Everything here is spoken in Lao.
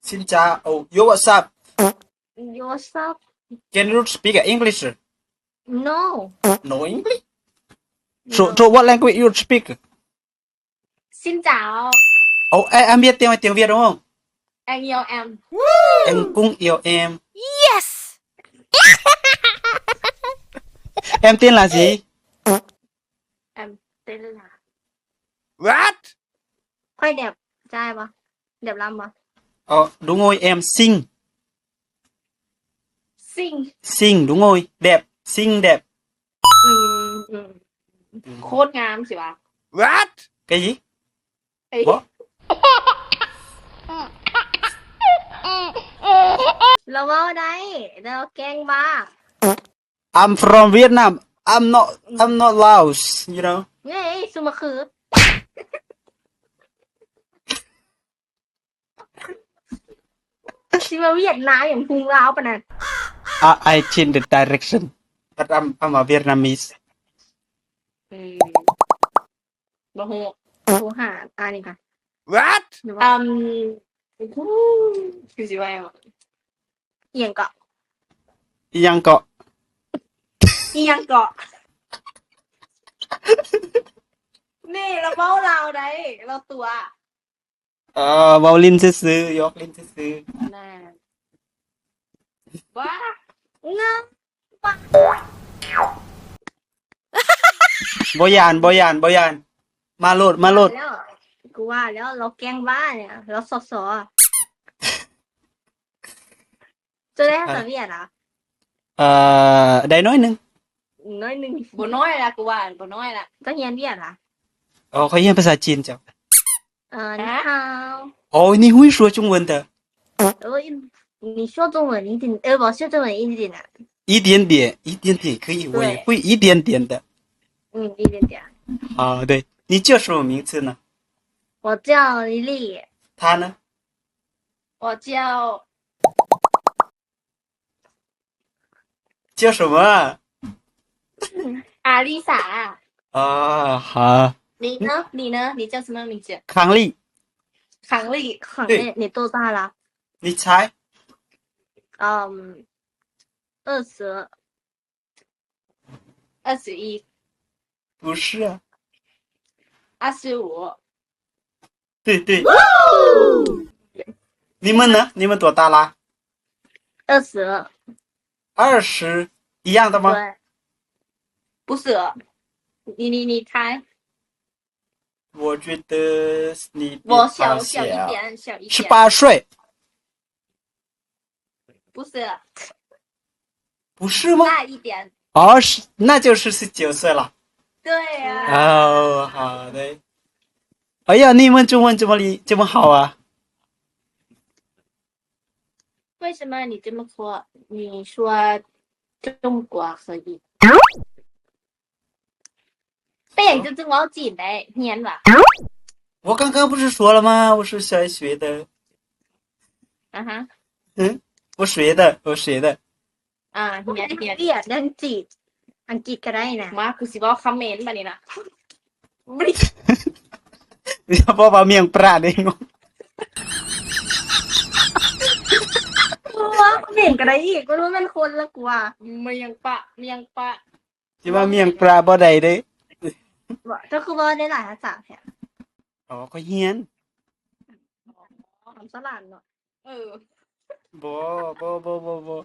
Xin chào. Oh, yo, what's up? Yo, what's up? Can you speak English? No. No English? So, no. So what language you speak? Xin chào. Oh, em, em biết tiếng, tiếng Việt đúng không? Anh yêu em. Anh cũng yêu em. Yes. Em tên là gì? Em tên là What? ຂ້ອຍແດັບ ຈ່າຍບໍ່? ແດັບລຳບໍ່? Ờ, đúng rồi, em xinh. Xinh. Xinh, đúng rồi, đẹp, xinh đẹp. ອືມ ອືມ ໂຄດງາມຊິວ່າ. What? Cái gì? ເອີຍ What? ລາວເວົ້າໄດ້ ແຕ່ລາວແກ້ງບ້າ. I'm from Vietnam. I'm not, I'm not Laos, you know. ເອີຍ ສຸມາຄື ຊິວ່າຫວຽດນາມຫຍັງພຸງລາວປານນັ້ນ. I, I change the direction, but I'm, I'm a Vietnamese. ເອີ ບໍ່ຮູ້ ໂທຫາ ອ່ານນີ້ຄ່ະ. What? ອືມ ຄືຊິວ່າຫຍັງວະ? ອີ່ຫຍັງເກາະ? ອີ່ຫຍັງເກາະ? ອີ່ຫຍັງເກາະ? ນີ້ລາວເວົ້າລາວໄດ້ ລາວຕົວະ. ເອີ ເວົ້າຫຼິ້ນຊື່ໆ ຢອກຫຼິ້ນຊື່ໆ. ແນ່ ວ້າ ງາມ ບໍ່ຢ້ານ ບໍ່ຢ້ານ ບໍ່ຢ້ານ. ມາໂລດ ມາໂລດ. ແລ້ວ ກູວ່າແລ້ວ ລາວແກ້ງບ້ານີ້ ລາວສໍ້ໆ. ເຈົ້າໄດ້ພາສາຫວຽດຫວາ? ເອີ ໄດ້ໜ້ອຍໜຶ່ງ ໜ້ອຍໜຶ່ງ. ບໍ່ໜ້ອຍລະ ກູວ່າບໍ່ໜ້ອຍລະ. ເຈົ້າຮຽນຫວຽດຫວາ? ອໍ ຂ້ອຍຮຽນພາສາຈີນເຈົ້າ. ເອີ ນີ້ຮາວ ອໍ ນີ້ຫຸຍ ສວຍຈຸງເວິນເຕີ. ເອີ ນີ້ສວຍຈຸງເວິນອີກຕິນ ເອີ ບໍ່ ສວຍຈຸງເວິນອີກຕິນນະ. 一点点 一点点 可以 我也会一点点的. ອືມ 一点点. 好的，你叫什么名字呢？我叫丽丽。她呢？我叫 叫什么啊？阿丽莎。啊，好。你呢？你呢？你叫什么名字？康利。康利。康利，对。你多大了？你猜。嗯，二十。二十一。不是啊。二十五。 对，对。你们呢？你们多大啦？二十。二十，一样的吗？对。不是。你，你，你猜。我觉得你比我小，他小。小一点，小一点。十八岁。 不是。不是吗？大一点。哦，是，那就是十九岁了。对呀。哦，好的。哎呀，你们中文这么厉，这么好啊。为什么你这么说？你说中国可以。 ເປັນຫຍັງຈຶ່ງເວົ້າຈີນໄດ້? ຮຽນຫວາ? 我刚刚不是说了吗？我是学，学的。啊哈。嗯，我学的，我学的。 ອ່າ ຮຽນ ຮຽນ ຮຽນອັງກິດ ອັງກິດກໍໄດ້ນະ. ມາ ກູຊິເວົ້າຄຳເໝນບາດນີ້ນະ. ເວົ້າວ່າມຽງປາເດ້. ເວົ້າຄຳເໝນກໍໄດ້ອີກ ບໍ່ຮູ້ແມ່ນຄົນລະກວ່າ. ມຽງປາ ມຽງປາ. ຊິວ່າມຽງປາບໍ່ໄດ້ເດ້. ເຈົ້າຄືເວົ້າໄດ້ຫຼາຍພາສາແທ້? ອໍ ຂ້ອຍຮຽນ. ອໍ ຄຳສະຫຼານເນາະ. ເອີ ບໍ່ ບໍ່ ບໍ່ ບໍ່ ບໍ່.